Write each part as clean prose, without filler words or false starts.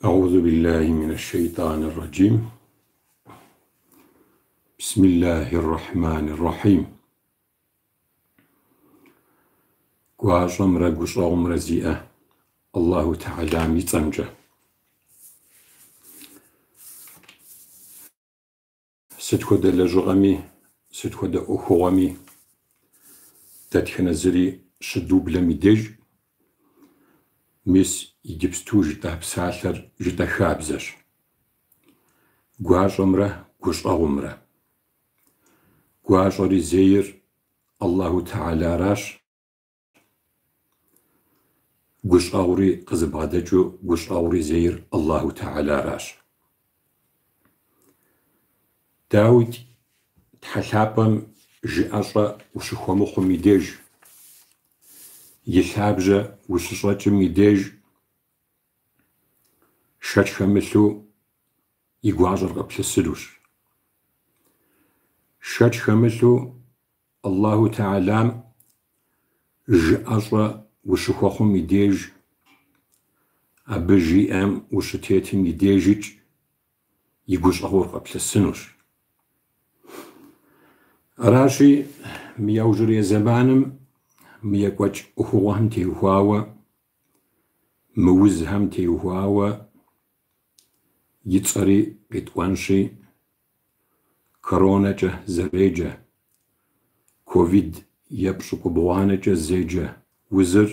أعوذ بالله من الشيطان الرجيم بسم الله الرحمن الرحيم Гуащӏэмрэ гущӏэгъумрэ зиӏэ Аллаху Тэхьэлам и цӏэмкӏэ. Сыт хуэдэ лэжьыгъэми, сыт хуэдэ ӏуэхугъуэми дэтхэнэ зыри щыдублэм и деж, мис иджыпсту жытӏа псалъэр жытӏэ хабзэщ. Гуащӏэмрэ гущӏэгъумрэ. Гуащӏэри зейр Аллаху Тэхьэларащ. Гущӏэгъури къызыбгъэдэкӏыу гущӏэгъури зейр Аллаху Тэхьэларащ. Дауикӏ, Тхьэ лъапӏэм жыӏэщӏэ ущыхуэмыхъум и деж, и лъабжьэ ущыщӏэкӏым и деж, шэч хэмылъу и гуащӏэр къыплъысынущ. Шэч хэмылъу Аллаху Тэхьэлам жыӏэщӏэ ущыхуэхъум и деж, абы жиӏэм ущытетым и дежикӏ и гущӏэгъур къыплъысынущ. Аращи, мы яужьрей зэманым мы екӏуэкӏ ӏуэхугъуэхэм теухуауэ, мы узхэм теухуауэ и цӏэри къитӏуэнщи, коронэкӏэ зэреджэ, ковид епщӏыкӏубгъуанэкӏэ зеджэ узыр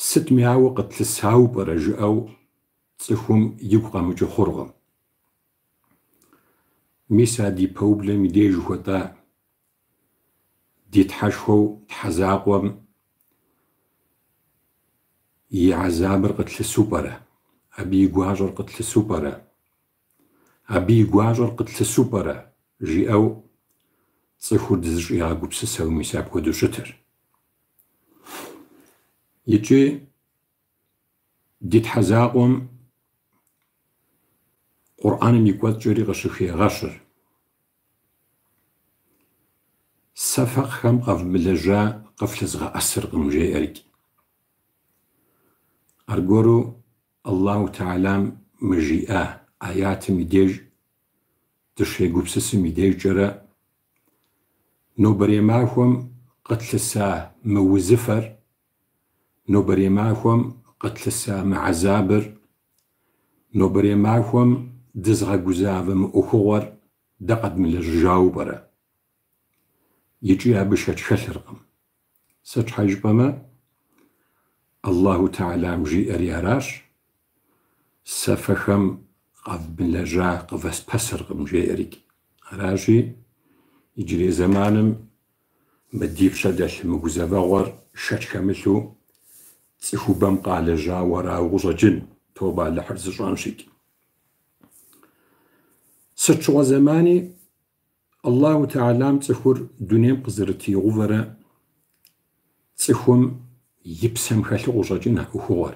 сытми ауэ къытлъысауэ пӏэрэ жыӏэу цӏыхум игу къэмыкӏыу хъуркъым. Мис а ди пэублэм и деж жыхуэтӏа ди Тхьэшхуэу Тхьэ закъуэм и гьэзабыр къытлъысу пӏэрэ? Абы и гуащӏэр къытлъысу пӏэрэ? Абы и гуащӏэр къытлъысу пӏэрэ? жиӏэу цӏыхур дызыщӏигъэгупсысэу мис апхуэдэу щытыр. Икӏи ди Тхьэ закъуэм Къурӏэным и кӏуэцӏкӏэри къыщыхегъэщыр. Сэ фэхэм къэвмылэжьа къыфлъызгъэӏэсыркъым, жеӏэрикӏ. Аргуэру Аллаху Тэхьэлам мы жиӏа аятым и деж дыщегупсысым и дежкӏэрэ нобэрей махуэм къытлъыса мы узыфэр, нобэрей махуэм къытлъыса мы гьэзабыр, нобэрей махуэм дызыгъэгузавэ мы ӏуэхугъуэр дэ къэдмылэжьыжауэ пӏэрэ? Икӏи абы шэч хэлъыркъым. Сыт щхьэ жыпӏэмэ, Аллаху Тэхьэлам жиӏэри аращ, Сэ фэхэм къэвмылэжьа къывэспэсыркъым, жеӏэрикӏ. Аращи, иджырей зэманым мы ди пщэ дэлъ мы гузэвэгъуэр шэч хэмылъу цӏыхубэм къалэжьауэ арауэ къыщӏэкӏын, тобэ Алыхьыр зыщӏэнщикӏ. Сыт щыгъуэ зэмани Аллаху Тэхьэлам цӏыхур дунейм къызэрытригъэувэрэ цӏыхум и псэм хэлъу къыщӏэкӏын а ӏуэхугъуэр.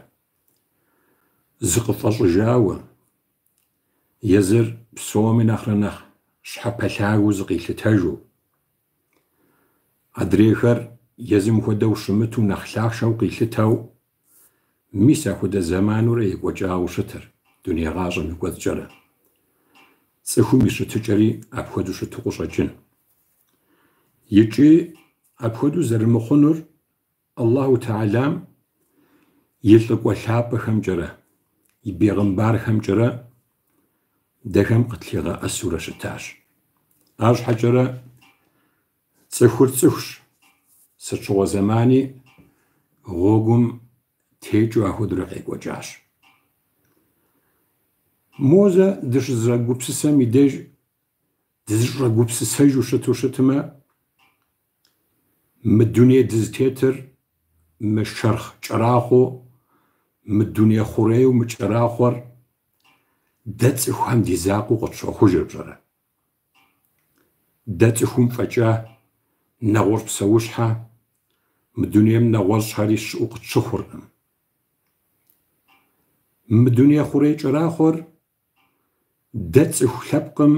Зыкъыфӏэщӏыжауэ, езыр псоми нэхърэ нэхъ щхьэпэлъагэу зыкъилъытэжу, адрейхэр езым хуэдэу щымыту нэхъ лъахъшэу къилъытэу, Мис апхуэдэ зэманурэ екӏуэкӏауэ щытыр дуней гъащӏэм и кӏуэцӏкӏэрэ. Цӏыхум и щытыкӏэри апхуэдэу щыту къыщӏэкӏын. Икӏи апхуэдэу зэрымыхъунур Аллаху Тэхьэлам и лӏыкӏуэ лъапӏэхэмкӏэрэ, и бегъымбархэмкӏэрэ дэхэм къытлъигъэӏэсурэ щытащ. Арщхьэкӏэрэ Цӏыхур цӏыхущ, сыт щыгъуэ зэмани гъуэгум текӏыу апхуэдэурэ къекӏуэкӏащ. Мо зэ дыщызэгупсысэм и деж дызыщӏэгупсысэжу щыту щытмэ, мы дуней дызытетыр мы шэрхъ кӏэрахъуэу, мы дуней хъурейуэ мы кӏэрахъуэр дэ цӏыхухэм ди закъуэу къытщохъужыр, пщӏэрэ? Дэ цӏыхум фӏэкӏа нэгъуэщӏ псэущхьэ мы дунейм нэгъуэщӏхэри щыӏэу къытщыхъуркъым. Мы дуней хъурей кӏэрахъуэр дэ цӏыху лъэпкъым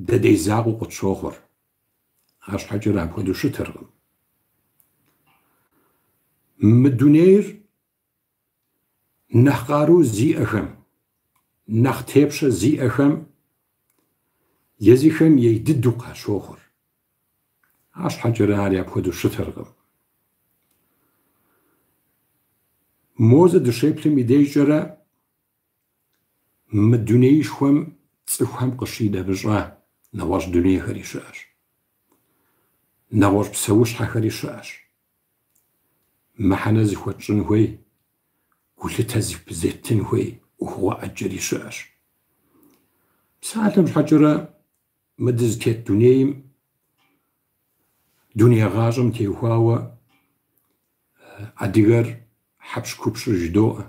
дэ дей закъуэу къытщохъур. Арщхьэкӏэрэ апхуэдэу щытыркъым. Мы дунейр. Нэхъ къару зиӏэхэм, нэхъ тепщэ зиӏэхэм езыхэм ей дыдэу къащохъур. Арщхьэкӏэрэ ари апхуэдэу щытыркъым. Мозэ дыщеплъым и дежкӏэрэ мы дунеишхуэм цӏыхухэм къыщинэмыщӏа нэгъуэщӏ дунейхэри щыӏэщ. Нэгъуэщӏ псэущхьэхэри щыӏэщ. Мыхьэнэ зыхуэтщӏын хуей, гулъытэ зеттын хуей ӏуэхугъуэ ӏэджэри щыӏэщ. Псалъэм щхьэкӏэрэ мы дызытет дунейм, дуней гъащӏэм теухуауэ адыгэр хьэпщхупщыр жыдоӏэ,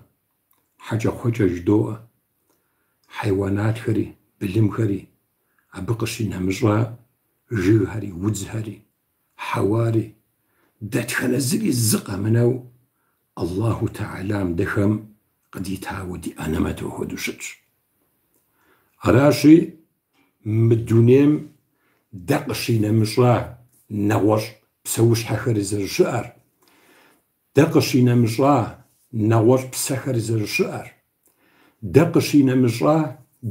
хьэкӏэкхъуэкӏэ жыдоӏэ, хьэйуанатхэри, былымхэри, абы къыщинэмыщӏа жыгхэри, удзхэри, хьэуари, дэтхэнэ зыри зы къэмынэу Аллаху Тэхьэлам дэхэм къыдитауэ ди анэмэту апхуэдэу щытщ. Аращи, мы дунейм дэ къыщинэмыщӏа нэгъуэщӏ псэущхьэхэри зэрыщыӏэр, дэ къыщинэмыщӏа нэгъуэщӏ псэхэри зэрыщыӏэр, дэ къыщинэмыщӏа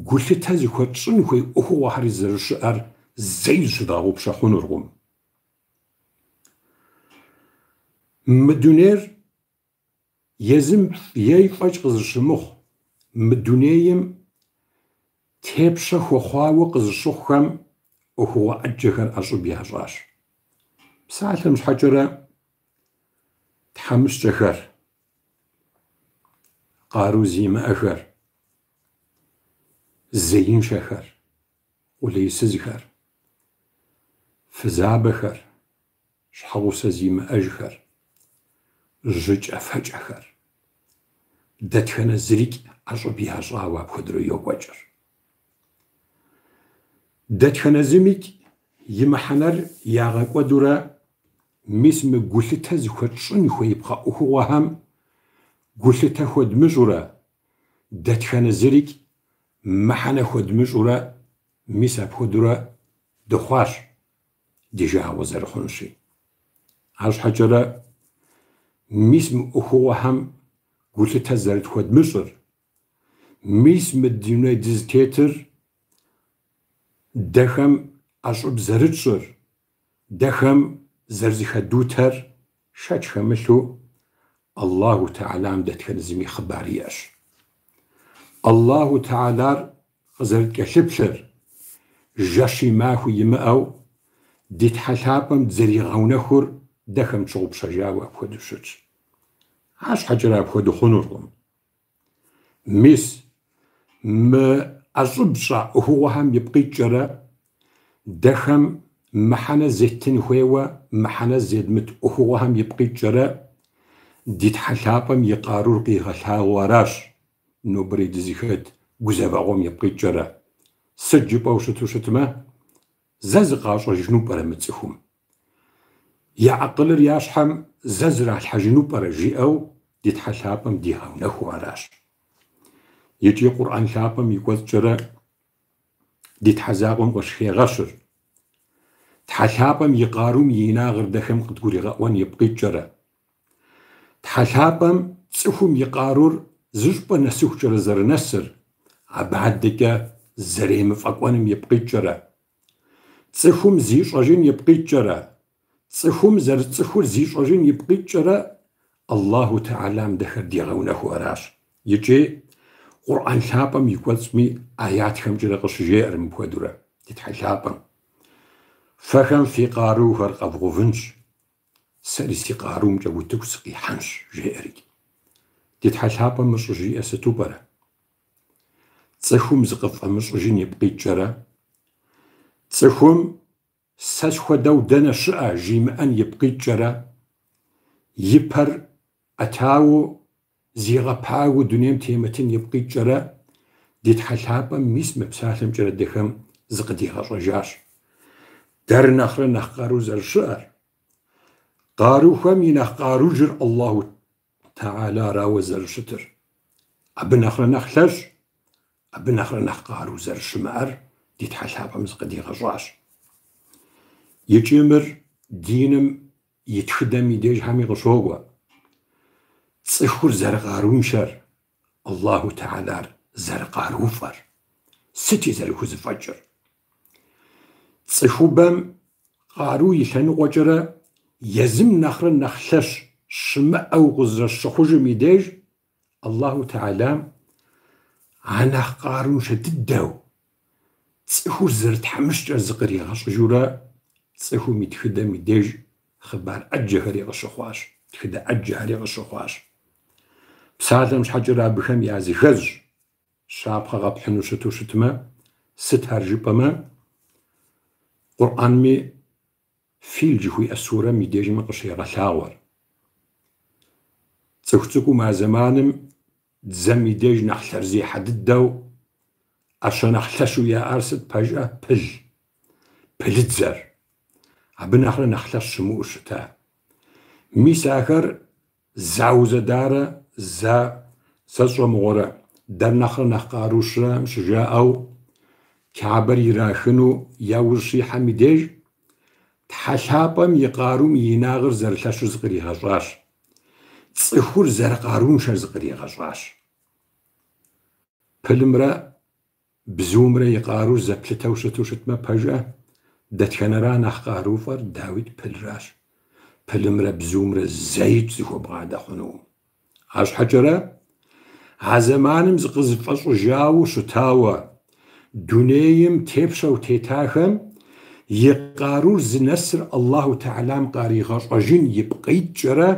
гулъытэ зыхуэтщӏын хуей ӏуэхугъуэхэри зэрыщыӏэр зэи зыщыдгъэгъупщэ хъунуркъым. Мы дунейр езым ей фӏэкӏ къызыщымыхъу, мы дунейм тепщэ хуэхъуауэ къызыщыхъухэм ӏуэхугъуэ ӏэджэхэр ӏэщӏыб ящӏащ. Псалъэм щхьэкӏэрэ тхьэмыщкӏэхэр, къару зимыӏэхэр, зеиншэхэр, къулейсызхэр, фызабэхэр, щхьэгъусэ зимыӏэжхэр, жьыкӏэфэкӏэхэр. Дэтхэнэ зырикӏ ӏэщӏыб ящӏауэ апхуэдэрэ йокӏуэкӏыр. Дэтхэнэ зымикӏ и мыхьэнэр ягъэкӏуэдурэ мис мы гулъытэ зыхуэтщӏын хуеипхъэ ӏуэхугъуэхэм гулъытэ хуэдмыщӏурэ, дэтхэнэ зырикӏ мыхьэнэ хуэдмыщӏурэ мис апхуэдурэ дыхъуащ. ди жагъуэ зэрыхъунщи. Арщхьэкӏэрэ мис мы ӏуэхугъуэхэм гулъытэ зэрытхуэдмыщӏыр, мис мы дуней дызытетыр дэхэм ӏэщӏыб зэрытщӏыр, дэхэм зэрызэхэдутэр шэч хэмылъу Аллаху Тэхьэлам дэтхэнэ зыми хъыбар иӏэщ. Аллаху Тэхьэлар къызэрыткӏэлъыплъыр, жэщи махуи имыӏэу ди Тхьэ лъапӏэм дызэригъэунэхур дэхэм тщыгъупщэжауэ апхуэдэу щытщ. Арщхьэкӏэрэ апхуэдэу хъунуркъым. Мис мы ӏэщӏыб тщӏа ӏуэхугъуэхэм ипкъ иткӏэрэ дэхэм мыхьэнэ зеттын хуейуэ мыхьэнэ зедмыт ӏуэхугъуэхэм ипкъ иткӏэрэ ди Тхьэ лъапӏэм и къарур къигъэлъагъуэу аращ нобэрей дызыхэт гузэвэгъуэм ипкъ иткӏэрэ. Сыт жыпӏэу щыту щытмэ, зэ зыкъащӏэжыну пӏэрэ мы цӏыхум? Я акъылыр я щхьэм зэ зралъхьэжыну пӏэрэ жиӏэу ди Тхьэ лъапӏэм дигъэунэхуу аращ. Икӏи Къурӏэн лъапӏэм и кӏуэцӏкӏэрэ ди Тхьэ закъуэм къыщыхегъэщыр. Тхьэ лъапӏэм и къарум и инагъыр дэхэм къыдгуригъэӏуэн ипкъ иткӏэрэ. Тхьэ лъапӏэм цӏыхум и къарур зыщӏыпӏэ нэсыхукӏэрэ зэрынэсыр, абы адэкӏэ зэремыфӏэкӏуэным ипкъ иткӏэрэ. Цӏыхум зищӏэжын ипкъ иткӏэрэ, цӏыхум зэрыцӏыхур зищӏэжын ипкъ иткӏэрэ Аллаху Тэхьэлам дэхэр дигъэунэхуу аращ. Икӏи Къурӏэн лъапӏэм и кӏуэцӏми аятхэмкӏэрэ къыщыжеӏэр мыпхуэдурэ ди Тхьэ лъапӏэм. Фэхэм фи къарухэр къэвгъэувынщ, сэри си къарумкӏэ утыку сыкъихьэнщ, жеӏэрикӏ. Ди Тхьэ лъапӏэм мыр щӏыжиӏэр сыту пӏэрэ? Цӏыхум зыкъыфӏэмыщӏыжын ипкъ иткӏэрэ, цӏыхум сэ схуэдэу дэнэ щыӏэ жимыӏэн ипкъ иткӏэрэ, и пэр ӏэтауэ, зигъэпагэу дунейм темытын ипкъ иткӏэрэ, ди Тхьэ лъапӏэм мис мы псалъэмкӏэрэ дэхэм зыкъыдигъэщӏэжащ. Дэр нэхърэ нэхъ къару зэрыщыӏэр. Къарухэм и нэхъ къаружыр Аллаху Тэхьэларауэ зэрыщытыр. Абы нэхърэ нэхъ лъэщ, абы нэхърэ нэхъ къару зэрыщымыӏэр ди Тхьэ лъапӏэм зыкъыдигъэщӏащ. Икӏи мыр диным и тхыдэм и дежхэми къыщокӏуэ. Цӏыхур зэрыкъаруншэр. Аллаху Тэхьэлар зэрыкъаруфӏэр, сыти зэрыхузэфӏэкӏыр. Цӏыхубэм къару и лъэныкъуэкӏэрэ езым нэхърэ нэхъ лъэщ щымыӏэу къызэрыщыхъужым и деж Аллаху Тэхьэлам а нэхъ къаруншэ дыдэу цӏыхур зэрытхьэмыщкӏэр зыкъригъэщӏыжурэ цӏыхум и тхыдэм и деж хъыбар ӏэджэхэри къыщыхъуащ, тхыдэ ӏэджэхэри къыщыхъуащ. Псалъэм щхьэкӏэрэ абыхэм языхэзщ щапхъэ къэпхьыну щыту щытмэ, сыт ар жыпӏэмэ, Къурӏэнми Фил жыхуиӏэ сурэм и дежми къыщегъэлъагъуэр. Цӏыху цӏыкӏум а зэманым дзэм и деж нэхъ лъэрызехьэ дыдэу, ӏэщэ нэхъ лъэщу яӏар сыт пэжӏэ? Пыл. Пылыдзэр. Абы нэхърэ нэхъ лъэщ щымыӏэу щыта. Мис ахэр заузэдарэ зэ сэ сщӏэ мыгъуэрэ, дэр нэхърэ нэхъ къару щыӏэм щыжаӏэу Кябэр ирахыну яужь щихьэм и деж, Тхьэ лъапӏэм и къарум и инагъыр зэрылъэщыр зыкъригъэщӏащ. Цӏыхур зэрыкъаруншэр зыкъригъэщӏащ. Пылымрэ бзумрэ и къарур зэплъытэу щыту щытмэ, пэжӏэ, дэтхэнэра нэхъ къаруфӏэр, дауикӏ, пылращ. Пылымрэ бзумрэ зэикӏ зыхуэбгъадэ хъунукъым. Арщхьэкӏэрэ, а зэманым зыкъызыфӏэщӏыжауэ щытауэ, дунейм тепщэу тетахэм и къарур зынэсыр Аллаху Тэхьэлам къаригъэщӏэжын ипкъ иткӏэрэ,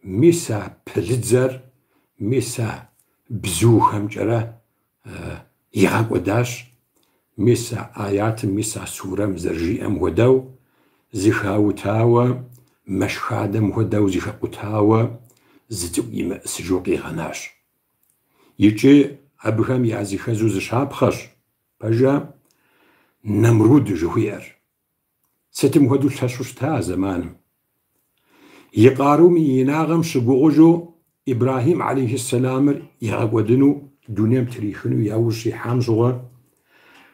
мис а пылыдзэр, мис а бзухэмкӏэрэ игъэкӏуэдащ. Мис а аятым, мис а сурэм зэрыжиӏэм хуэдэу, зыхаутауэ, мэш хадэм хуэдэу зыхэкъутауэ, зы цӏыкӏу имыӏысыжу къигъэнащ. Икӏи абыхэм языхэзу зы щапхъэщ, пэжа, Нэмруд жыхуиӏэр. Сытым хуэдэу лъэщу щыта а зэманым? И къарум и инагъым щыгугъыжу Ибрахьим алейхьэссэламыр игъэкӏуэдыну, дунейм трихыну яужь щихьам щыгъуэ,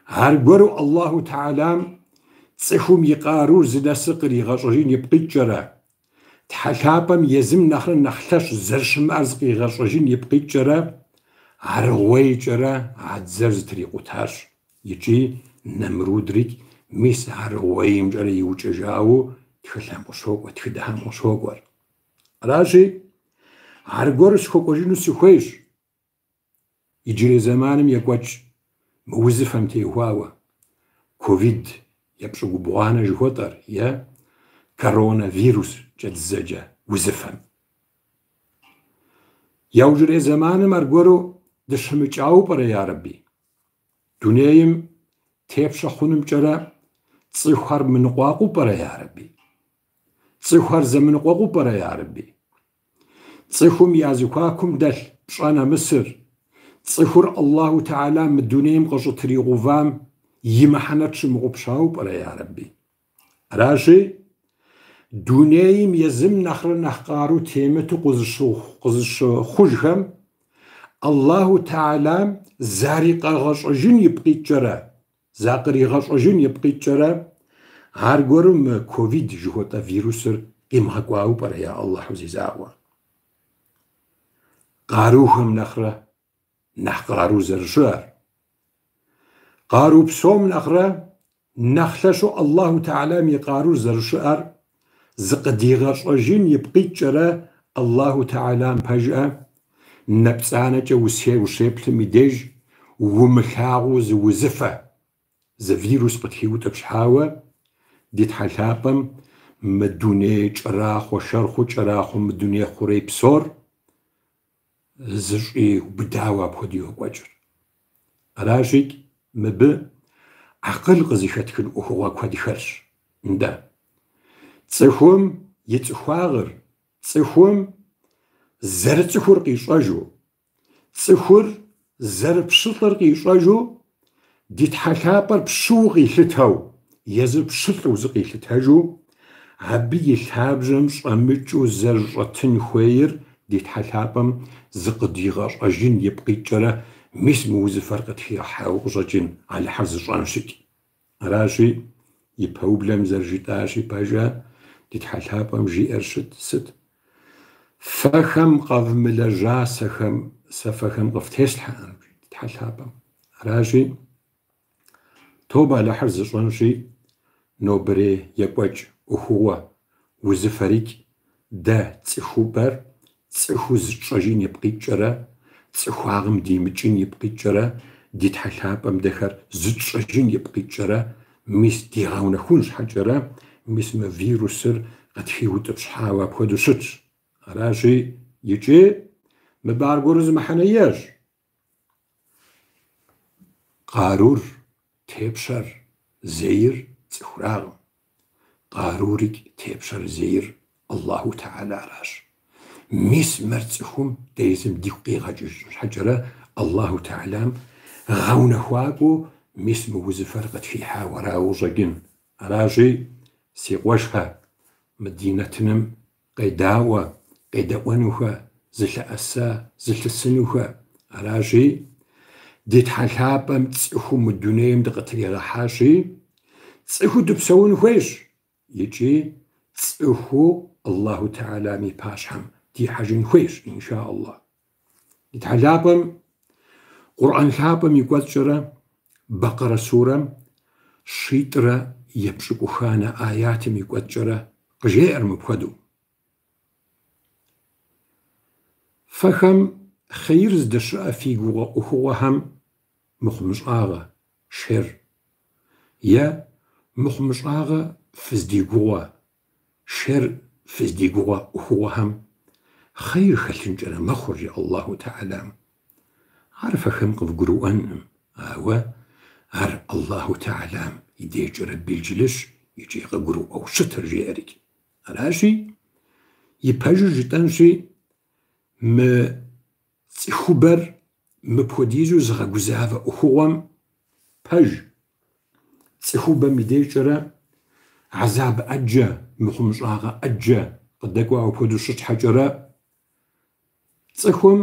аргуэру Аллаху Тэхьэлам цӏыхум и къарур зынэсыр къригъэщӏэжын ипкъ иткӏэрэ, Тхьэ лъапӏэм езым нэхърэ нэхъ лъэщ зэрыщымыӏэр зыкъигъэщӏэжын ипкъ иткӏэрэ, аргъуейкӏэрэ а дзэр зэтрикъутащ. Икӏи Нэмрудрикӏ мис аргъуеймкӏэрэ иукӏыжауэ тхылъхэм къыщокӏуэ, тхыдэхэм къыщокӏуэр. Аращи, аргуэру сыхуэкӏуэжыну сыхуейщ иджырей зэманым екӏуэкӏ мы узыфэм теухуауэ, ковид епщӏыгубгъуанэ жыхуэтӏэр е коронавирускӏэ дызэджэ узыфэм. Яужьрей зэманым аргуэру дыщымыкӏауэ пӏэрэ, ярэби? Дунейм тепщэ хъунымкӏэрэ цӏыхухэр мыныкъуакъуэу пӏэрэ, ярэби? Цӏыхухэр зэмыныкъуэкъуу пӏэрэ, ярэби? Цӏыхум я зэхуакум дэлъ пщӏэ нэмысыр, цӏыхур Аллаху Тэхьэлам мы дунейм къыщӏытригъэувам и мыхьэнэр тщымыгъупщауэ пӏэрэ, ярэби? Аращи, дунейм езым нэхърэ нэхъ къару темыту къызыщыхъужхэм Аллаху Тэхьэлам зарикъэгъэщӏэжын ипкъ иткӏэрэ, закъригъэщӏэжын ипкъ иткӏэрэ, аргуэру мы ковид жыхуэтӏэ вирусыр къимыгъэкӏуауэ пӏэрэ я Аллахьу зи закъуэ? Къарухэм нэхърэ нэхъ къару зэрыщыӏэр. Къару псом нэхърэ нэхъ лъэщу Аллаху Тэхьэлам и къарур зэрыщыӏэр зыкъыдигъэщӏэжын ипкъ иткӏэрэ Аллаху Тэхьэлам пэжӏэ нэ пцӏанэкӏэ ущеплъым и деж умылъагъуу зы узыфэ, зы вирус къытхиутӏыпщхьауэ ди Тхьэ лъапӏэм мы дуней кӏэрахъуэ шэрхъу кӏэрахъуэ мы дуней хъурей псор зыщӏиубыдауэ апхуэдэу йокӏуэкӏыр. Аращикӏ мыбы акъыл къызыхэтхын ӏуэхугъуэ куэд хэлъщ. Нтӏэ, цӏыхум и цӏыхуагъыр, цӏыхум зэрыцӏыхур къищӏэжу, цӏыхур зэрыпщылӏыр къищӏэжу, Ди Тхьэ лъапӏэр пщыу къилъытэу, езыр пщылӏу зыкъилъытэжу, абы и лъабжьэм щӏэмыкӏыу зэрыщӏэтын хуейр ди Тхьэ лъапӏэм зыкъыдигъэщӏэжын ипкъ иткӏэрэ мис мы узыфэр къытхигъэхьауэ къыщӏэкӏын Алыхьыр зыщӏэнщикӏ. Аращи, и пэублэм зэрыжытӏащи, пэжа, ди Тхьэ лъапӏэм жиӏэр щыт, сыт? Фэхэм къэвмылэжьа сэхэм сэ фэхэм къыфтеслъхьэӏым, жи ди Тхьэ лъапӏэм. Аращи, тобэ Алыхьыр зыщӏэнщи, нобэрей екӏуэкӏ ӏуэхугъуэ узыфэрикӏ дэ цӏыхубэр цӏыхуу зытщӏэжын ипкъ иткӏэрэ, цӏыхуагъым димыкӏын ипкъ иткӏэрэ, ди Тхьэ лъапӏэм дэхэр зытщӏэжын ипкъ иткӏэрэ, мис дигъэунэхун щхьэкӏэрэ, мис мы вирусыр къытхиутӏыпщхьауэ апхуэдэу щытщ. Аращи, икӏи мыбы аргуэру зы мыхьэнэ иӏэщ. Къарур, тепщэр зейр цӏыхуракъым. Къарурикӏ тепщэр зейр Аллаху Тэхьэларащ. Мис мыр цӏыхум дэ езым дигу къигъэкӏыжын щхьэкӏэрэ Аллаху Тэхьэлам гъэунэхуакӏуэу мис мы узыфэр къытхихьауэ арауэ къыщӏэкӏын. Аращи, си къуэшхэ, мы ди нэтыным къедаӏуэ, къедэӏуэнухэ, зылъэӏэса, зылъысынухэ. Аращи, ди Тхьэ лъапӏэм цӏыхуу мы дунейм дыкъытригъэхьащи, цӏыхуу дыпсэун хуейщ икӏи цӏыхуу Аллаху Тэхьэлам и пащхьэм дихьэжын хуейщ, инша Аллах. Ди Тхьэ лъапӏэм Къурӏэн лъапӏэм и кӏуэцӏкӏэрэ Бэкъэрэ сурэм щитӏрэ епщӏыкӏуханэ аятым и кӏуэцӏкӏэрэ къыжеӏэр мыпхуэдэу. Фэхэм хъейр здэщыӏэ фи гугъэ ӏуэхугъуэхэм мыхъумыщӏагъэ, шер, е мыхъумыщӏагъэ фыздигугъуэ Шер фыздигугъуэ ӏуэхугъуэхэм хъейр хэлъынкӏэрэ мэхъур, жи Аллаху Тэхьэлам. Ар фэхэм къывгурыӏуэнкъым, ауэ ар Аллаху Тэхьэлам и дежкӏэрэ белджылыщ икӏи къыгурыӏуэу щытыр, жеӏэрикӏ. Аращи, и пэжыр жытӏэнщи, мы цӏыхубэр мыпхуэдизу зыгъэгузавэ ӏуэхугъуэм пэж цӏыхубэм и дежкӏэрэ гьэзаб ӏэджэ, мыхъумыщӏагъэ ӏэджэ къыдэкӏуауэ апхуэдэу щыт щхьэкӏэрэ, цӏыхум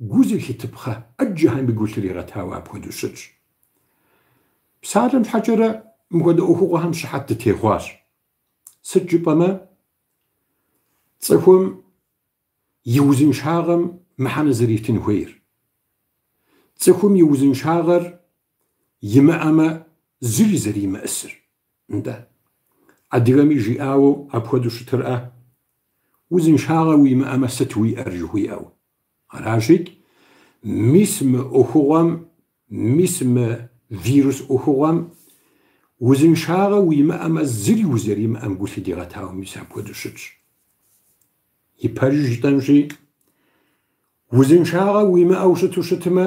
гу зылъитыпхъэ ӏэджэхэми гу лъригъэтауэ апхуэдэу щытщ. Псалъэм щхьэкӏэрэ мыпхуэдэ ӏуэхугъуэхэм щыхьэт дытехъуащ. Сыт жыпӏэмэ, цӏыхум и узыншагъэм мыхьэнэ зэритын хуейр. Цӏыхум и узыншагъэр имыӏэмэ, зыри зэримыӏысыр. Нтӏэ, адыгэми жиӏауэ апхуэдэу щытырӏэ, узыншагъэ уимыӏэмэ, сыт уиӏэр жыхуиӏэу. Аращикӏ, мис мы ӏуэхугъуэм, мис мы вирус ӏуэхугъуэм узыншагъэ уимыӏэмэ, зыри узэримыӏэм гу лъыдигъэтауэ мис апхуэдэу щытщ. И пэжыр жытӏэнщи, узыншагъэ уимыӏэу щыту щытмэ,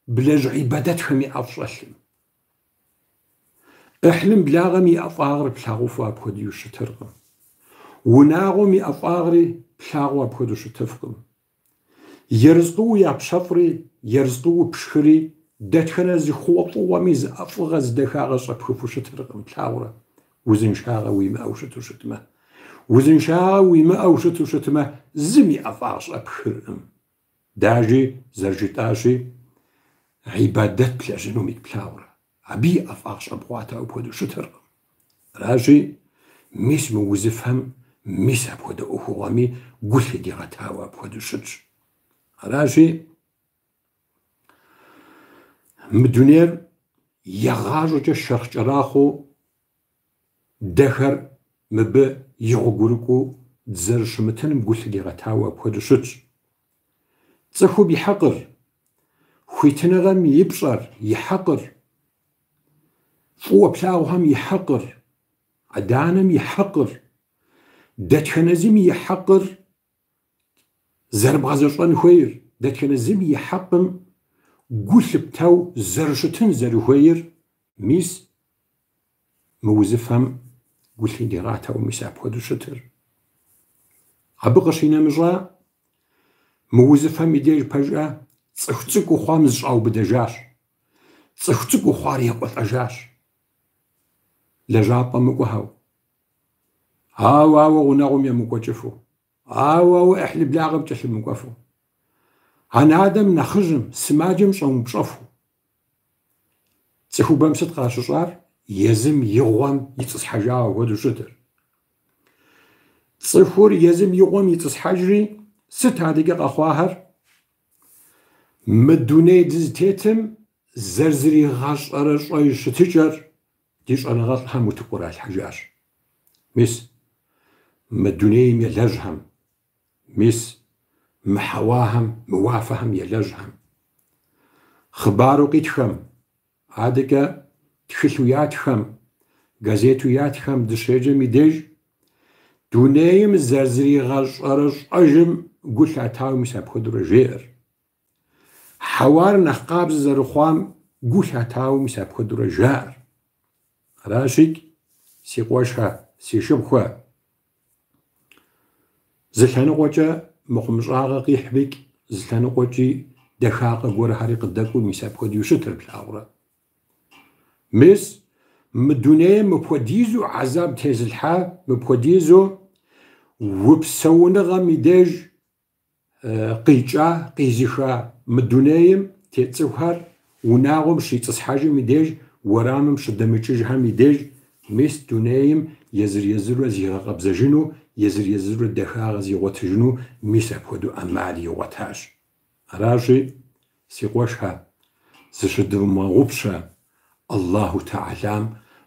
блэжь ӏибадэтхэми ӏэфӏ щӏэлъым. ӏыхьлым благъэм и ӏэфӏагъыр плъагъуфу апхуэдэу щытыркъым. Унагъуэм и ӏэфӏагъри плъагъуу апхуэдэу щытыфкъым. Ерыскъыуэ япщэфӏри, ерыскъыуэ пшхыри, дэтхэнэ зы хъугъуэфӏыгъуэми зы ӏэфӏыгъэ, зы дахагъэ щӏэпхыфу щытыркъым, плъагъурэ, узыншагъэ уимыӏэу щыту щытмэ. Узыншагъэ уимыӏэу щыту щытмэ, зым и ӏэфӏагъ щӏэпхыркъым. Дажи, зэрыжытӏащи, ӏибадэт плэжьынумикӏ плъагъурэ, абы и ӏэфӏагъ щӏэбгъуатэу апхуэдэу щытыркъым. Аращи, мис мы узыфэм, мис апхуэдэ ӏуэхугъуэми гу лъыдигъэтауэ апхуэдэу щытщ. Аращи, мы дунейр егъащӏэкӏэ шэрхъ кӏэрахъуэу дэхэр мыбы и гъуэгурыкӏуэу дызэрыщымытыным гу лъыдигъэтауэ апхуэдэу щытщ. Цӏыхум и хьэкъыр, хуитыныгъэм и пщӏэр, и хьэкъыр, фӏыуэ плъагъухэм и хьэкъыр, адэ-анэм и хьэкъыр, дэтхэнэ зыми и хьэкъыр зэрыбгъэзэщӏэн хуейр, дэтхэнэ зыми и хьэкъым гу лъыптэу зэрыщытын зэрыхуейр, мис мы узыфэм гу лъыдигъатэу мис апхуэдэу щытыр. Абы къыщинэмыщӏа, мы узыфэм и деж пэжӏэ цӏыху цӏыкӏуу хъуам зыщӏаубыдэжащ, цӏыху цӏыкӏуу хъуар екӏуэлӏэжащ, лэжьапӏэ мыкӏуэхэу, ауэ ауэ гъунэгъум емыкӏуэкӏыфу, ауэ ауэ ӏыхьлы благъэм кӏэлъымыкӏуэфу, анэ-адэм нэхъыжьым, сымаджэм щӏэмыупщӏэфу. Цӏыхубэм сыт къащыщӏар? Езым и гъуэм итӏысхьэжауэ хуэдэу щытыр. Цӏыхур езым и гъуэм итӏысхьэжри, Сыт адэкӏэ къэхъуахэр? Мы дуней дызытетым зэрызригъэщӏэрэщӏэж щытыкӏэр ди щӏэныгъэлӏхэм утыку къралъхьэжащ. Мис, мы дунейм елэжьхэм, мис, мы хьэуахэм, мы уафэхэм елэжьхэм. Хъыбару къитхэм, адэкӏэ тхылъу ятххэм, газету ятххэм дыщеджэм и деж, дунейм зэрызригъэщӏэрэщӏэжым гу лъатауэ мис апхуэдэурэ жеӏэр. Хьэуар нэхъ къабзэ зэрыхъуам гу лъатауэ мис апхуэдэурэ жаӏэр. Аращикӏ, си къуэшхэ, си шыпхъухэ, зы лъэныкъуэкӏэ мыхъумыщӏагъэ къихьмикӏ, зы лъэныкъуэкӏи дахагъэ гуэрхэри къыдэкӏуэу мис апхуэдэу щытыр плъагъурэ. Мис мы дунейм мыпхуэдизу гӏэзаб тезылъхьа, мыпхуэдизу упсэуныгъэм и деж къикӏа, къизыха мы дунейм тет цӏыхухэр унагъуэм щитӏысхьэжым и деж, уэрамым щыдэмыкӏыжхэм и деж, мис дунейм езыр-езырурэ зигъэкъэбзэжыну, езыр-езырурэ дахагъэ зигъуэтыжыну мис апхуэдэу ӏэмал игъуэтащ. Аращи, си къуэшхэ, зыщыдывмыгъэгъупщэ, Аллаху Тэхьэлам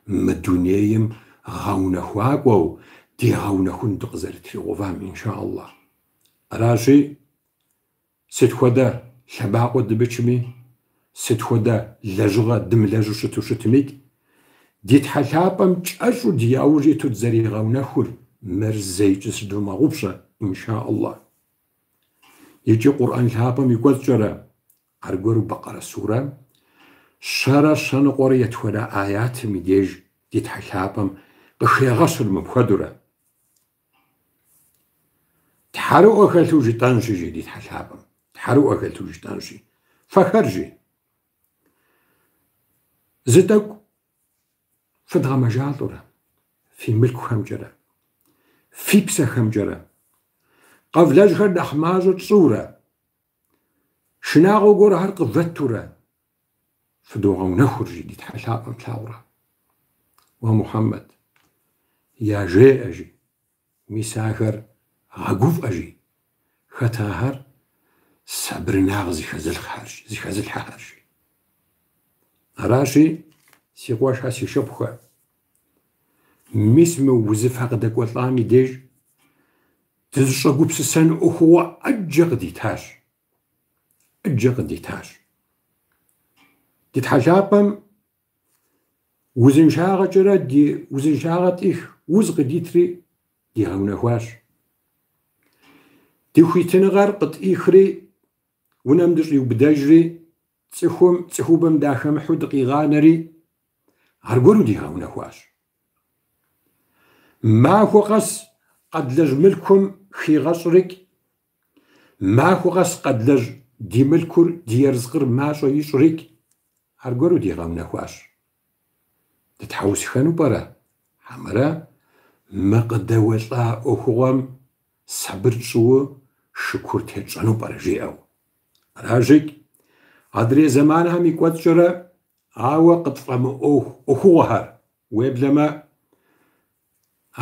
мы дунейм гъэунэхуакӏуэу дигъэунэхун дыкъызэрытригъэувам, инша Аллах. Аращи, сыт хуэдэ лъэбакъуэ дымычми, сыт хуэдэ лэжьыгъэ дымылэжьу щыту щытмикӏ, ди Тхьэ лъапӏэм кӏэщӏу ди яужь иту дызэригъэунэхур мыр зэикӏ зыщыдывмыгъэгъупщэ, инша Аллах. Икӏи Къурӏэн лъапӏэм и кӏуэцӏкӏэрэ, аргуэру Бэкъэрэ сурэм, 191 аятым и деж ди Тхьэ лъапӏэм къыхегъэщыр мыпхуэдурэ. Тхьэрыӏуэ хэлъу жытӏэнщи, жи ди Тхьэ лъапӏэм. Тхьэрыӏуэ хэлъу жытӏэнщи. Фэхэр, жи. Зы тӏэкӏу фыдгъэмэжалӏэурэ, фи мылъкухэмкӏэрэ, фи псэхэмкӏэрэ, къэвлэжьхэр нэхъ мащӏэ тщӏыурэ, шынагъуэ гуэрхэр къывэттурэ, фыдогъэунэхур, жи ди Тхьэ лъапӏэм плъагъурэ. Уэ, Мухьэммэд, яжеӏэ, жи, мис ахэр гъэгуфӏэ, жи, хэт ахэр сабырынагъ зыхэзылъхьэрщ, зыхэзылъхьэхэр, жи. Аращи, си къуэшхэ, си шыпхъухэ, мис мы узыфэ къыдэкӏуэлӏам и деж дызыщӏэгупсысэн ӏуэхугъуэ ӏэджэ къыдитащ. ӏэджэ къыдитащ. Ди Тхьэ лъапӏэм узыншагъэкӏэрэ ди узыншагъэ тӏих уз къыдитри дигъэунэхуащ. Ди хуитыныгъэр къытӏихри, унэм дыщӏиубыдэжри, цӏыхум, цӏыхубэм дахэмыхьу дыкъигъанэри, аргуэру дигъэунэхуащ. Махуэ къэс къэдлэжь мылъкум хигъэщӏрикӏ, Махуэ къэс къэдлэжь ди мылъкур, ди ерыскъыр мащӏэ ищӏрикӏ, аргуэру дигъэунэхуащ. Дытхьэусыхэну пӏэрэ, хьэмэрэ мы къыдэуэлӏа ӏуэхугъуэм сабыр тщӏыуэ шыкур тетщӏэну пӏэрэ жиӏэу. Аращикӏ, адрей зэманхэм и кӏуэцӏкӏэрэ ауэ къытфӏэмыӏуэху ӏуэхугъуэхэр, уеблэмэ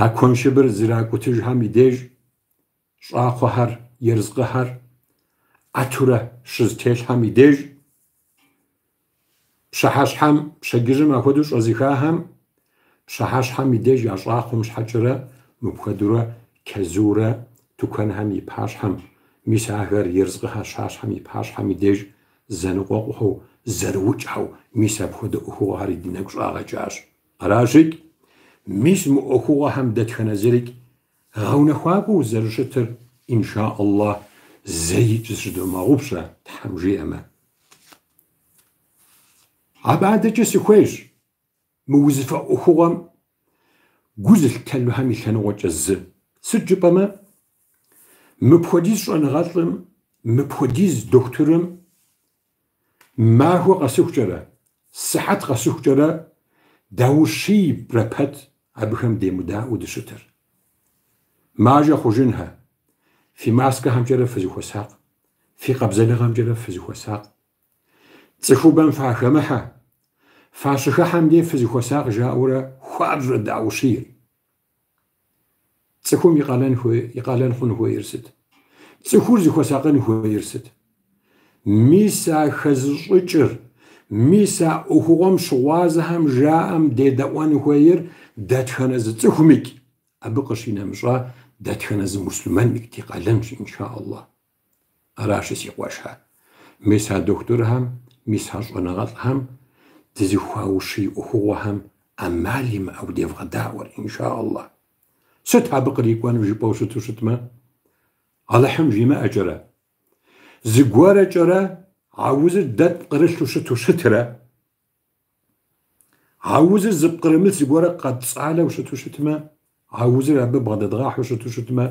а куэншыбыр зракӏутыжхэм и деж Щӏакхъуэхэр, ерыскъыхэр ӏэтурэ щызэтелъхьэм и деж, пщыхьэщхьэм, пщэдджыжьым апхуэдэу щӏэзыхахэм, пщыхьэщхьэм и деж я щӏакхъуэм щхьэкӏэрэ мыпхуэдэурэ чэзуурэ тыкуэнхэм и пащхьэм, мис ахэр ерыскъыхэр щащэм и пащхьэм и деж зэныкъуэкъухэу, зэрыукӏхэу, мис апхуэдэ ӏуэхугъуэхэри ди нэгу щӏагъэкӏащ. Аращикӏ, мис мы ӏуэхугъуэхэм дэтхэнэ зырикӏ Гъэунэхуакӏуэу зэрыщытыр, инша Аллах, зэикӏ зыщыдывмыгъэгъупщэ, Тхьэм жиӏэмэ. Абы адэкӏэ сыхуейщ мы узыфэ ӏуэхугъуэм гу зылъыттэнухэм и лъэныкъуэкӏэ зы. Сыт жыпӏэмэ, мыпхуэдиз щӏэныгъэлӏым, мыпхуэдиз дохутырым Махуэ къэсыхукӏэрэ, сыхьэт къэсыхукӏэрэ даущийрэ пэт абыхэм демыдаӏуэу дыщытыр. Маржэ хъужынхэ, фи маскэхэмкӏэрэ фызыхуэсакъ, фи къабзэныгъэмкӏэрэ фызыхуэсакъ. Цӏыхубэм фахэмыхьэ, фащыхыхьэм дей фызыхуэсакъ жаӏэурэ хуабжьурэ даущийр. Цӏыхум и къалэн хуей, и къалэн хъун хуейр сыт? Цӏыхур зыхуэсакъын хуейр сыт? Мис а хэзыщӏыкӏыр, мис а ӏуэхугъуэм щыгъуазэхэм жаӏэм дедэӏуэн хуейр дэтхэнэ зы цӏыхумикӏ, абы къыщинэмыщӏа дэтхэнэ зы муслъымэнмикӏ ди къалэнщ, инша Аллах. Аращи, си къуэшхэ, мис а дохутырхэм, мис а щӏэныгъэлӏхэм дызыхуаущий ӏуэхугъуэхэм ӏэмал имыӏэу девгъэдаӏуэр, инша Аллах. Сыт абы кърикӏуэнур жыпӏэу щыту щытмэ, Алыхьым жимыӏэкӏэрэ, зыгуэрэкӏэрэ а узыр дэ тпкърылъу щыту щытрэ, а узыр зыпкърымылъ зыгуэрэ къэтцӏалэу щыту щытмэ, а узыр абы бгъэдэдгъахьэу щыту щытмэ,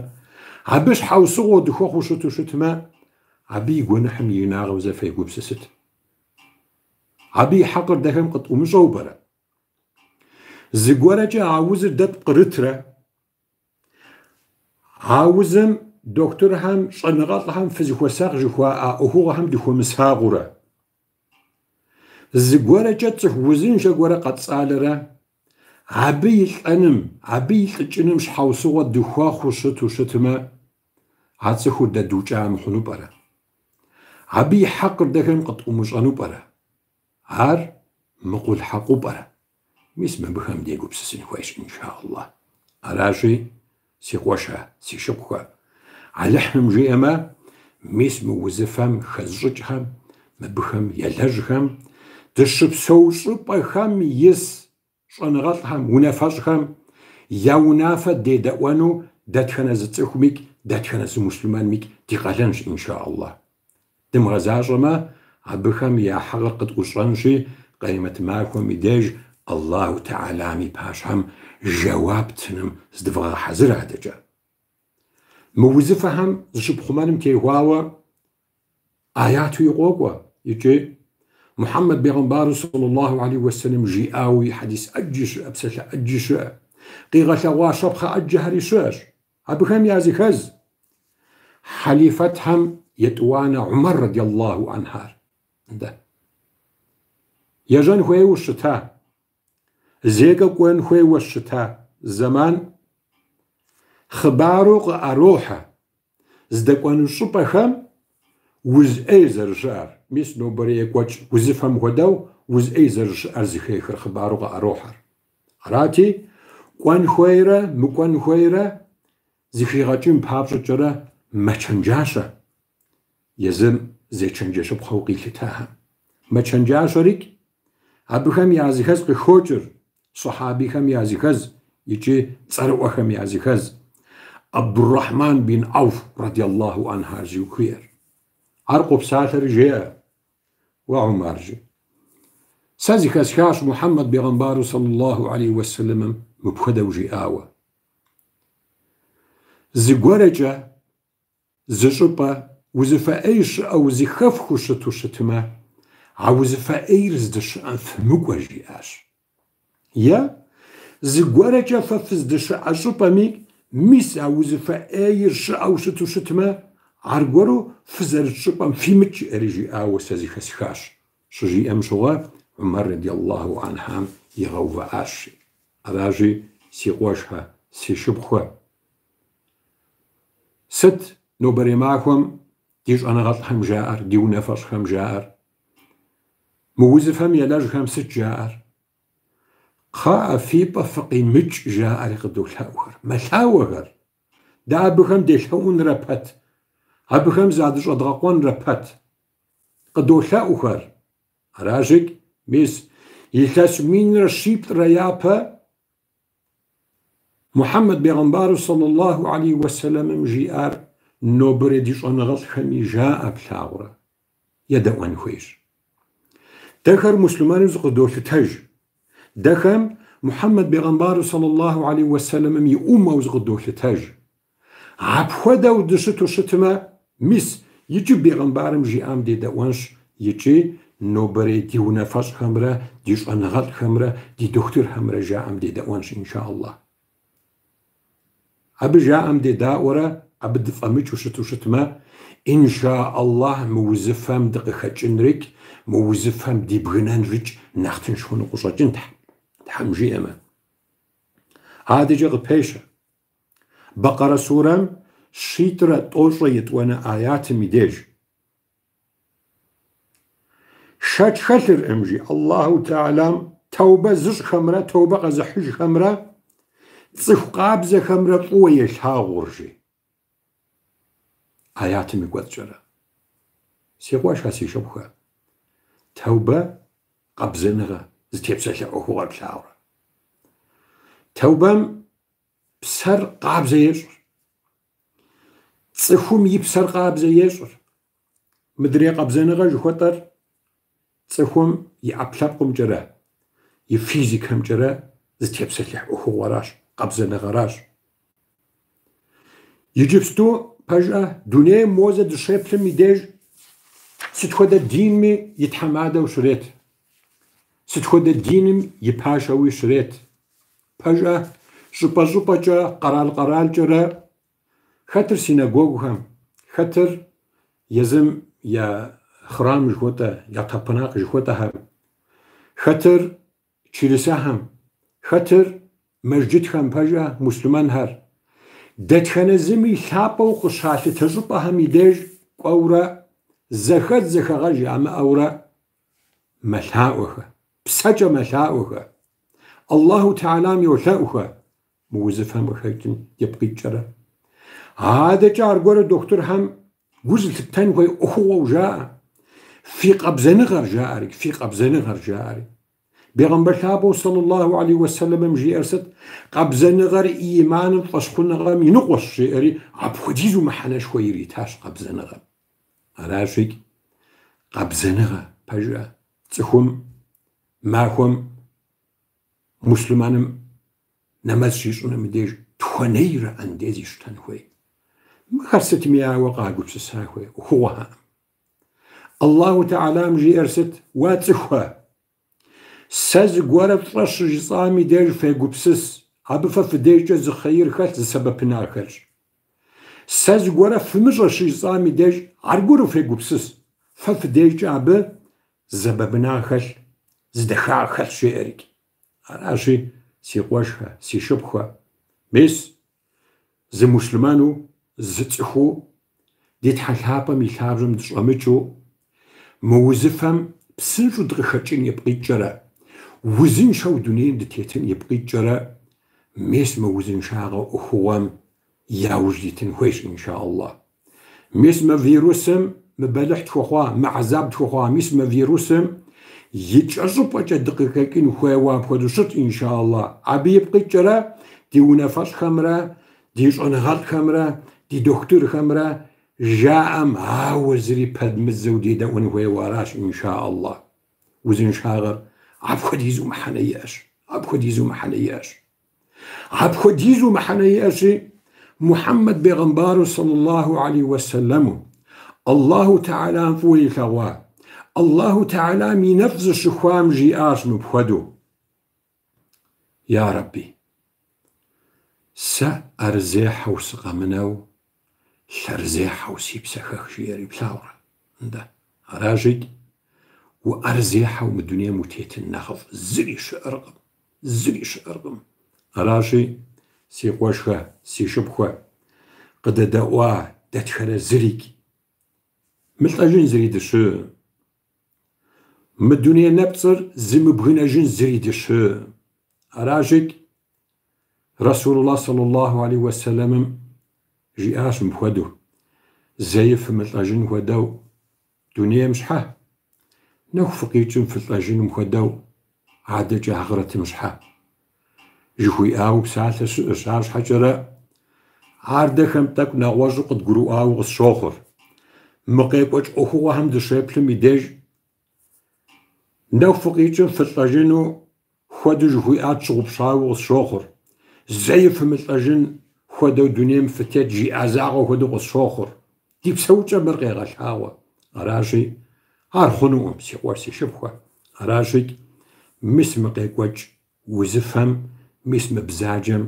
абы щхьэусыгъуэу дыхуэхъуу щыту щытмэ, абы и гуэныхьым и инагъым зэ фегупсысыт. Абы и хьэкъыр дэхэм къытӏумыщӏэу пӏэрэ? Зыгуэрэкӏэ а узыр дэ тпкърытрэ? А узым дохутырхэм, щӏэныгъэлӏхэм фызыхуэсакъ жыхуаӏа ӏуэхугъуэхэм дыхуэмысакъыурэ? Зыгуэрэкӏэ цӏыху узыншэ гуэрэ къэтцӏалэрэ, абы и лӏэным, абы и лӏыкӏыным щхьэусыгъуэ дыхуэхъуу щыту щытмэ, а цӏыхур дэ дукӏа мыхъуну пӏэрэ? Абы и хьэкъыр дэхэм къытӏумыщӏэну пӏэрэ? Ар мыкъул хьэкъыу пӏэрэ? Мис мыбыхэм дегупсысын хуейщ, инша Аллах. Аращи, си къуэшхэ, си шыпхъухэ, Алыхьым жиӏэмэ, мис мы узыфэм хэзыщӏыкӏхэм, мыбыхэм елэжьхэм, дыщыпсэу щӏыпӏэхэм ис щӏэныгъэлӏхэм, унафэщӏхэм я унафэ дедэӏуэну дэтхэнэ зы цӏыхумикӏ, дэтхэнэ зы муслъымэнмикӏ ди къалэнщ, инша Аллах. Дымыгъэзащӏэмэ, абыхэм я хьэкъыр къытӏущӏэнщи, Къемэт махуэм и деж Аллаху Тэхьэлам и пащхьэм жэуап тыным зыдывгъэгъэхьэзыр адэкӏэ. Мы узыфэхэм зыщыпхъумэным теухуауэ аятуи къокӏуэ икӏи Мухьэммэд бегъымбару саллаллаху алейхи уэсэлэм жиӏауи хьэдис ӏэджи щыӏэ, псалъэ ӏэджи щыӏэ, къигъэлъэгъуа щапхъэ ӏэджэхэри щыӏэщ. Абыхэм языхэз хьэлифэтхэм етӏуанэ Умэр радиаллаху анхьар. Нтӏэ. Ежьэн хуейуэ щыта, зекӏуэ кӏуэн хуейуэ щыта зэман хъыбару къыӏэрохьэ здэкӏуэну щӏыпӏэхэм уз ӏей зэрыщыӏэр. Мис нобэрей екӏуэкӏ узыфэм хуэдэу уз ӏей зэрыщыӏэр зыхехыр хъыбару къыӏэрохьэр. Арати, кӏуэн хуейрэ мыкӏуэн хуейрэ зыхигъэкӏын папщӏэкӏэрэ мэчэнджащэ, езым зечэнджэщыпхъэу къилъытахэм. Мэчэнджащэрикӏ, абыхэм языхэз къыхокӏыр, сухьабихэм языхэз икӏи цӏэрыӏуэхэм языхэз, Абдуррахьман бин Ауф радиаллаху анхьар жыхуиӏэр. Ар къопсалъэри жеӏэ. Уэ, Умар, жи. Сэ зыхэсхащ Мухьэммэд бегъымбару саллаллаху алейхи уэсэлэмым мыпхуэдэу жиӏауэ. Зыгуэрэкӏэ, зы щӏыпӏэ узыфэ ӏей щыӏэу зыхэфхыу щыту щытмэ, а узыфэ ӏейр здэщыӏэм фымыкӏуэ, жиӏащ. Е зыгуэрэкӏэ фэ фыздыщыӏэ щӏыпӏэми, мис а узыфэ ӏейр щыӏэу щыту щытмэ, аргуэру фызэрыт щӏыпӏэм фимыкӏ, жиӏэри жиӏауэ сэ зыхэсхащ, щыжиӏэм щыгъуэ Умэр радиаллаху анхьам игъэувыӏащ. Аращи, си къуэшхэ, си шыпхъухэ, сыт нобэрей махуэм ди щӏэныгъэлӏхэм жаӏэр, ди унафэщӏхэм жаӏэр? Мы узыфэм елэжьхэм сыт жаӏэр? Кхъыӏэ, фи пӏэ фыкъимыкӏ, жаӏэри къыдолъэӏухэр, мэлъауэхэр. Дэ абыхэм делъэӏунрэ пэт, абыхэм задыщӏэдгъэкъуэнрэ пэт, къыдолъэӏухэр. Аращикӏ, мис, илъэс минрэ щиплӏрэ япэ Мухьэммэд бегъымбару саллаллаху алейхи уэсэлэмым жиӏар нобэрей ди щӏэныгъэлӏхэми жаӏэ плъагъурэ? Едэӏуэн хуейщ. Дэхэр муслъымэну зыкъыдолъытэж. Дэхэм Мухьэммэд бегъымбару саллаллаху алейхи уэсэлэмым и ӏуммэу зыкъыдолъытэж. Апхуэдэу дыщыту щытмэ, мис, иджы бегъымбарым жиӏам дедэӏуэнщ икӏи нобэрей ди унафэщӏхэмрэ ди щӏэныгъэлӏхэмрэ ди дохутырхэмрэ жаӏэм дедэӏуэнщ, инша Аллах. Абы жаӏэм дедаӏуэрэ абы дыфӏэмыкӏыу щыту щытмэ, инша Аллах мы узыфэм дыкъыхэкӏынрикӏ, мы узыфэм дибгынэнрикӏ нэхъ тынш хъуну къыщӏэкӏынт, Тхьэм жиӏэмэ. Адэкӏэ къыпещэ. Бэкъэрэ сурэм щитӏрэ тӏощӏрэ етӏуанэ аятым и деж. Шэч хэлъыркъым, жи Аллаху Тэхьэлам, тэубэ зыщӏхэмрэ тэубэ къэзыхьыжхэмрэ цӏыху къабзэхэмрэ фӏыуэ елъагъур, жи аятым и кӏуэцӏкӏэрэ. Си къуэшхэ, си шыпхъухэ, тэубэ къабзэныгъэ зытепсэлъыхь ӏуэхугъуэр плъагъурэ? Тэубэм псэр къабзэ ещӏыр. Цӏыхум и псэр къабзэ ещӏыр. Мыдрей къабзэныгъэ жыхуэтӏэр цӏыхум и ӏэпкълъэпкъымкӏэрэ, и физикэмкӏэрэ зытепсэлъыхь ӏуэхугъуэращ, къабзэныгъэращ. Иджыпсту, пэжӏэ, дунейм мозэ дыщеплъым и деж сыт хуэдэ динми и тхьэмадэу щрет, сыт хуэдэ диным и пашэуи щрет. Пэжӏэ, щӏыпӏэ-щӏыпӏэкӏэ, къэрал-къэралкӏэрэ хэтыр синагогухэм, хэтыр езым я храм жыхуэтӏэ, я тапынакъ жыхуэтӏэхэм, хэтыр чылисэхэм, хэтыр мэжджытхэм, пэжӏэ, муслъымэнхэр. Дэтхэнэ зыми лъапӏэу къыщалъытэ щӏыпӏэхэм и деж кӏуэурэ, зэхэдз-зэхэгъэж ямыӏэурэ мэлъаӏуэхэ, псэкӏэ мэлъаӏуэхэ. Аллаху Тэхьэлам йолъэӏухэ мы узыфэм къыхэкӏым ипкъ иткӏэрэ. Адэкӏэ аргуэру дохутырхэм гу зылъыптэн хуей ӏуэхугъуэу жаӏэ. Фи къабзэныгъэр жаӏэри, фи къабзэныгъэр жаӏэри. Бегъымбар лъапӏэу саллаллаху алейхи уэсэлэмым жиӏэр сыт? Къабзэныгъэр иманым фӏэщхъуныгъэм и ныкъуэщ, жеӏэри, апхуэдизу мыхьэнэшхуэ иритащ къабзэныгъэм. Аращикӏ, къабзэныгъэ, пэжӏэ, цӏыхум махуэм муслъымэным нэмэз щищӏыным и деж тхуэнейрэ андез ищтэн хуей. Мыхэр сытми ауэ къагупсыса хуей ӏуэхугъуэхэкъым. Аллаху Тэхьэлам жиӏэр сыт? Уэ цӏыхухэ, сэ зыгуэрэ фщӏэ щыжысӏам и деж фегупсыс, абы фэ фыдежкӏэ зы хъейр хэлъ, зы сэбэпынагъ хэлъщ. Сэ зыгуэрэ фымыщӏэ щыжысӏам и деж аргуэру фегупсыс, фэ фыдежкӏэ абы зы сэбэпынагъ хэлъ, зы дахагъ хэлъ, жеӏэрикӏ. Аращи, си къуэшхэ, си шыпхъухэ, мис, зы муслъымэну, зы цӏыхуу ди Тхьэ лъапӏэм и лъабжьэм дыщӏэмыкӏыу, мы узыфэм псынщӏэу дыкъыхэкӏын ипкъ иткӏэрэ, узыншэу дунейм дытетын ипкъ иткӏэрэ, мис мы узыншагъэ ӏуэхугъуэм яужь дитын хуейщ, инша Аллах. Мис мы вирусым мы бэлыхь тхуэхъуа, мы гьэзаб тхуэхъуа, мис мы вирусым и кӏэщӏыпӏэкӏэ дыкъыхэкӏын хуейуэ апхуэдэу щыт, инша Аллах. Абы ипкъ иткӏэрэ ди унафэщӏхэмрэ, ди щӏэныгъэлӏхэмрэ, ди дохутырхэмрэ жаӏэм ауэ зыри пэдмыдзэу дедэӏуэн хуейуэ аращ, инша Аллах. Узыншагъэр апхуэдизу мыхьэнэ иӏэщ, апхуэдизу мыхьэнэ иӏэщ. Апхуэдизу мыхьэнэ иӏэщи, Мухьэммэд бегъымбару саллаллаху алейхи уэсэлэму, Аллаху Тэхьэлам фӏыуэ илъэгъуа, Аллаху Тэхьэлам и нэфӏ зыщыхуам жиӏащ мыпхуэдэу, Я Рэбби, сэ ӏэрызехьэу сыкъэмынэу, лъэрызехьэу си псэ хэх, жиӏэри плъагъурэ? Нтӏэ, аращикӏ, уӏэрызехьэу мы дунейм утетын нэхъыфӏ зыри щыӏэркъым. Зыри щыӏэркъым. Аращи, си къуэшхэ, си шыпхъухэ, къыдэдэӏуа дэтхэнэ зырикӏ, мылӏэжын зыри дыщыӏым. Мы дуней нэпцӏыр зымыбгынэжын зыри дыщыӏым. Аращикӏ, Расулуллах саллаллаху алейхи уэсэлэмым жиӏащ мыпхуэдэу, Зэи фымылӏэжын хуэдэу Дунейм щхьэ, нэху фыкъикӏым фылӏэжыным хуэдэу адэкӏэ ахърэтым щхьэ. Жыхуиӏауэ псалъэ щыӏэщ, арщхьэкӏэрэ ар дэхэм тӏэкӏу нэгъуэщӏу къыдгурыӏуауэ къысщохъур. Мы къекӏуэкӏ ӏуэхугъуэхэм дыщеплъым и деж нэху фыкъикӏым фылӏэжыну хуэдэу жыхуиӏар тщыгъупщауэ къысщохъур. Зэи фымылӏэжын хуэдэу дунейм фытет жиӏа закъуэ хуэдэу къысщохъур. Ди псэукӏэм мыр къегъэлъагъуэ. Аращи, ар хъунукъым, си къуэш, си шыпхъухэ. Аращи, мис мы къекӏуэкӏ узыфэм, мис мы бзаджэм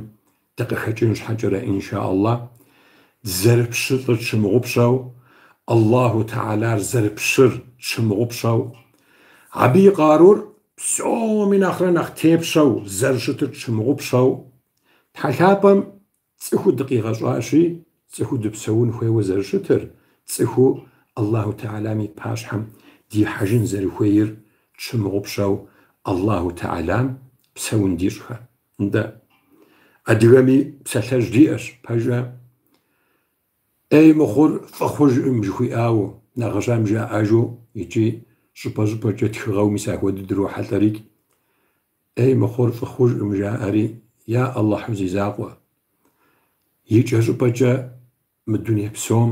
дыкъыхэкӏын щхьэкӏэрэ, инша Аллах, дызэрыпщылӏыр тщымыгъупщэу, Аллаху Тэхьэлар зэрыпщыр тщымыгъупщэу, абы и къарур псоми нэхърэ нэхъ тепщэу зэрыщытыр тщымыгъупщэу, Тхьэ лъапӏэм цӏыхуу дыкъигъэщӏащи, цӏыхуу дыпсэун хуейуэ зэрыщытыр, цӏыхуу Аллаху Тэхьэлам и пащхьэм дихьэжын зэрыхуейр тщымыгъупщэу Аллаху Тэхьэлам псэун дищӏхэ. Нтӏэ, адыгэми псалъэжь диӏэщ, пэжа? ӏей мыхъур фӏы хъужкъым жыхуиӏауэ, нэхъыжьхэм жаӏэжу икӏи щӏыпӏэ-щӏыпӏэкӏэ тхыгъэу мис ахуэдэу дрохьэлӏэрикӏ. ӏей мыхъур фӏы хъужкъым жаӏэри, я Аллахьу зи закъуэ, икӏэщӏыпӏэкӏэ мы дуней псом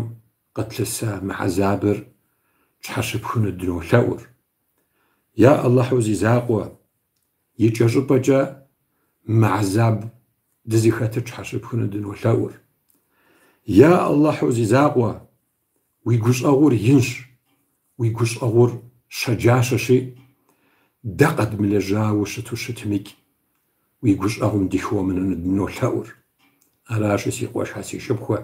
къытлъыса мы хьэзабыр тщхьэщыпхыну дынолъэӏур. Я Аллахьу зи закъуэ, икӏэщӏыпӏэкӏэ мы хьэзаб дызыхэтыр тщхьэщыпхыну дынолъэӏур. Я Аллахьу зи закъуэ, уи гущӏэгъур инщ, уи гущӏэгъур щэджащэщи, дэ къэдмылэжьауэ щыту щытмикӏ, уи гущӏэгъум дыхыумыныну дынолъэӏур. Аращи, си къуэшхэ, си шыпхъухэ,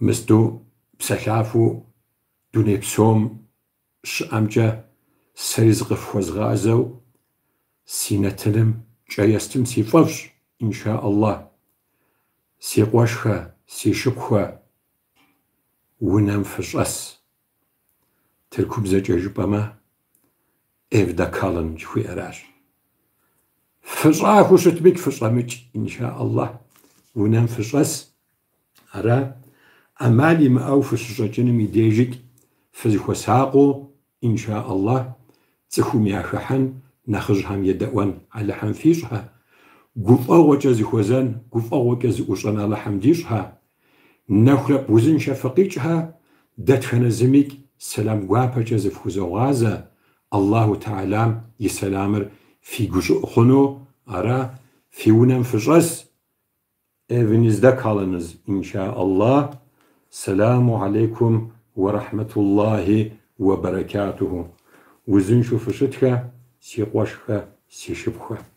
мысту псэлъафэу дуней псом щыӏэмкӏэ сэри зыкъыфхуэзгъазэу си нэтыным кӏэ естым си фӏэфӏщ, инша Аллах. Си къуэшхэ, си шыпхъухэ, унэм фыщӏэс. Тыркубзэкӏэ жыпӏэмэ, Evde kalın жыхуиӏэращ. Фыщӏахыу щытмикӏ фыщӏэмыкӏ, инша Аллах, унэм фыщӏэс. Ара, ӏэмал имыӏэу фыщыщӏэкӏыным и дежикӏ фызыхуэсакъыу, инша Аллах, цӏыхум яхыхьэн, нэхъыжьхэм едэӏуэн Алыхьым фищӏхэ, гуфӏэгъуэкӏэ зыхуэзэн, гуфӏэгъуэкӏэ зыӏущӏэн Алыхьым дищӏхэ, нэхулъэфӏ узыншэ фыкъикӏхэ, дэтхэнэ зымикӏ сэлам гуапэкӏэ зыфхузогъазэ, Аллаху Тэхьэлам и сэламыр фи гущӏыӏу хъуну, ара, фи унэм фыщӏэс, Evinizde kalınız inşaallah. Selamu aleykum ve rahmetullahi ve berekatuhu. Узыншэу фыщытхэ, си къуэшхэ, си шыпхъухэ.